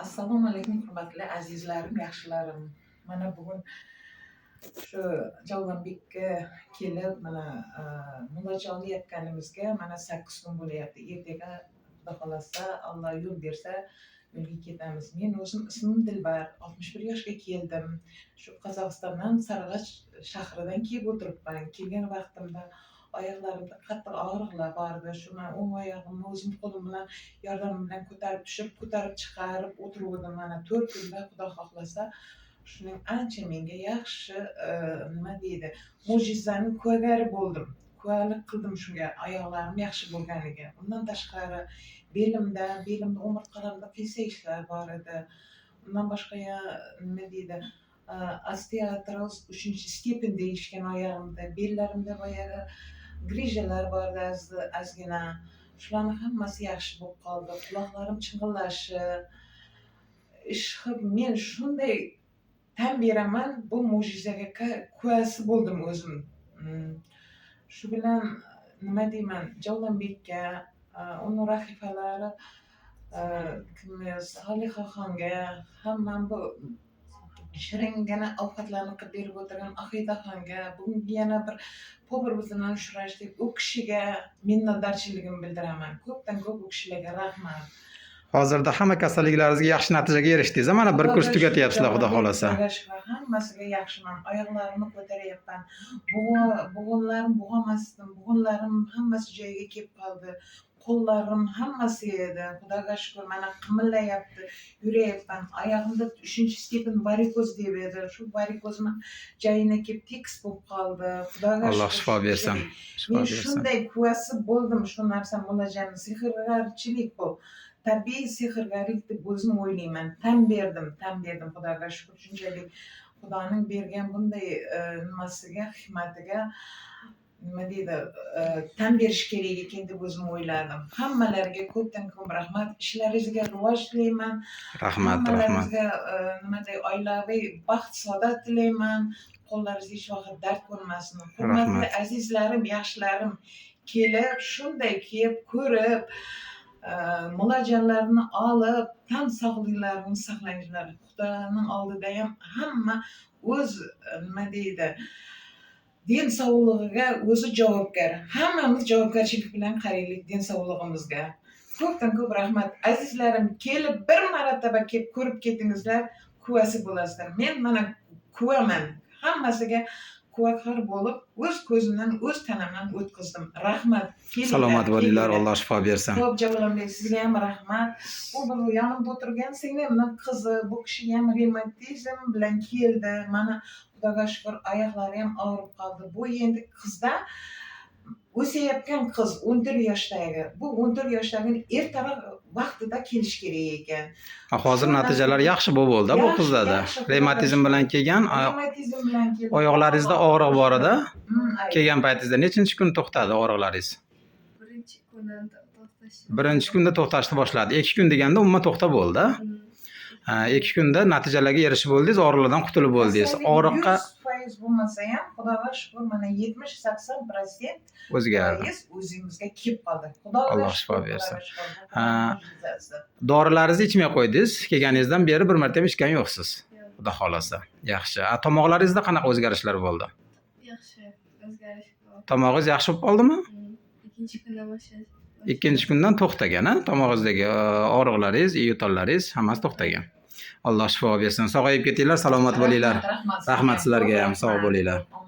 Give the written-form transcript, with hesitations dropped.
Assalomu alaykum, hurmatli azizlarim, yaxshilarim. Mana bugun shu Javlonbekka kelib, mana muloja olayotganimizga mana 8 kun bo'lyapti. Ertaga Xudo xolasa, Alloh yo'l bersa, yo'lga ketamiz. Men o'zim ismim Dilbar, 61 yoshga keldim. Shu Qozog'istondan Sarg'ach shahridan kelib o'tiribman. Kelgan vaqtimda oyoqlarimda qattiq og'riqlar bor edi. Shu man o'ng oyog'imni o'zim qo'lim bilan yordamim bilan ko'tarib tushib, ko'tarib chiqarib o'tiruvdim. Mana 4 kunda Xudo xohlasa, shuning ancha menga yaxshi, nima deydi, mo'jizaning kuvagari bo'ldim. Kuvalik qildim shunga, oyoqlarim yaxshi bo'lganiga. Undan tashqari belimda, umurtqalarimda qiyshayishlar bor edi. Undan boshqa ya nima deydi, osteoartroz 3-степень deyishgan oyog'imda, bellarimda boyagi grijalar bor edi ozgina. Shularni hammasi yaxshi bo'lib qoldi. Quloqlarim ching'illashi. Ishqilib men shunday tan beraman, bu mo'jizaga kuvasi bo'ldim o'zim. Shu bilan nima deyman, Javlonbekka, uni rahifalari, kim Solihaxonga, hammam bu shiringina ovqatlarni qilib berib o'tirgan Ohidaxonga, bugungi yana bir повар bilan uchrashdik. U kishiga minnatdorchiligimni bildiraman. Ko'pdan ko'p u kishilarga rahmat. Hozirda hamma kasalliklaringizga yaxshi natijaga erishdingiz. Mana bir kurs Xudoga tugatyapsizlar, shukur, Xudo xolasa. Xudoga shukur, hammasiga yaxshiman. Oyoqlarimni ko'taryapman. Bo'g'inlarim bo'g'amasdim. Bo'g'inlarim hammasi joyiga kelib qoldi. Qo'llarim hammasi edi. Xudoga shukur, mana qimillayapti, yurayapman. Oyog'imda 3-степень varikoz deb edi. Shu varikozim joyina kelib tekis bo'lib qoldi. Xudoga Alloh shukur, shifo bersin. shunchalik. Shifo Men bersin. shunday kuvasi bo'ldim shu narsa muolajaning sehrgarchilik bu. Tabiiy sehrgarlik deb o'zim o'ylayman. Tan berdim, tan berdim Xudoga shukur shunchalik Xudoning bergan bunday nimasiga, hikmatiga nima deydi, tan berish kerak ekan deb o'zim o'yladim. Hammalariga ko'pdan ko'p rahmat. Ishlaringizga rivoj tilayman. Rahmat, rahmat. Hammalaringizga nima deydi, oilaviy baxt, saodat tilayman. Qo'llaringizga hech vaqt dard ko'rmasin. Hurmatli Rahmat. azizlarim, yaxshilarim, kelib, shunday kelib ko'rib, muolajalarni olib, tan sog'liklarini saqlanglar. Xudoning oldida ham hamma o'z nima deydi, den sog'lig'iga o'zi javobgar. Hammamiz javobgarchilik bilan qaraylik den sog'lig'imizga. Ko'pdan ko'p rahmat. Azizlarim, kelib bir marotaba kelib ko'rib ketingizlar, kuvasi bo'lasizlar. Men mana kuvaman. Hammasiga kuvakor bo'lib, o'z ko'zimdan, o'z tanamdan o'tkazdim. Rahmat. Kelinglar, Salomat bo'linglar, kelinglar. Alloh shifo bersin. Xo'p, Javlonbek, sizga ham rahmat. U bir yonimda o'tirgan singlimning qizi, bu kishi ham revmatizm bilan keldi. Mana Xudoga shukur, oyoqlari ham og'rib qoldi. Bu endi qizda o'sayotgan qiz 14 yoshdagi. Bu 14 yoshdagi ertaroq vaqtida kelish kerak ekan. Ha, hozir Shu natijalar yaxshi bo'lib bo'ldi bu Yaxshi, qizlarda. yaxshi, Xudoga Revmatizm shukur. bilan kelgan, Revmatizm bilan keldi. oyoqlaringizda og'riq bor edi. Ay. Kelgan paytingizda nechinchi kun to'xtadi og'riqlaringiz? Birinchi kundan to'xtash. Birinchi kunda to'xtashni boshladi. 2 kun deganda umuman to'xtab bo'ldi. Ha, 2 kunda natijalarga erishib bo'ldingiz, og'riqlardan qutulib bo'ldingiz. Kasallik Og'riqqa 100% bo'lmasa ham, Xudoga shukur, mana 70-80% o'zgardi. foiz o'zimizga kelib qoldi. Xudoga Alloh shifo shukur, bersin. Xudoga shukur. Bu Ha. mo'jizasi. Dorilaringizni ichmay qo'ydingiz. Kelganingizdan beri bir marta ham ichgan yo'qsiz. Yo'q. Xudo xolasa. Yaxshi. A, tomoqlaringizda qanaqa o'zgarishlar bo'ldi? Yaxshi o'zgarish bor. Tomog'ingiz yaxshi bo'lib qoldimi? Ikkinchi kundan boshlash. Ikkinchi kundan to'xtagan, ha? Tomog'ingizdagi og'riqlaringiz, yo'tallaringiz hammasi to'xtagan. Alloh shifo bersin. Sog'ayib ketinglar, salomat bo'linglar. Rahmat, Rahmat sizlarga ham, Rahmat. sog' bo'linglar. Omon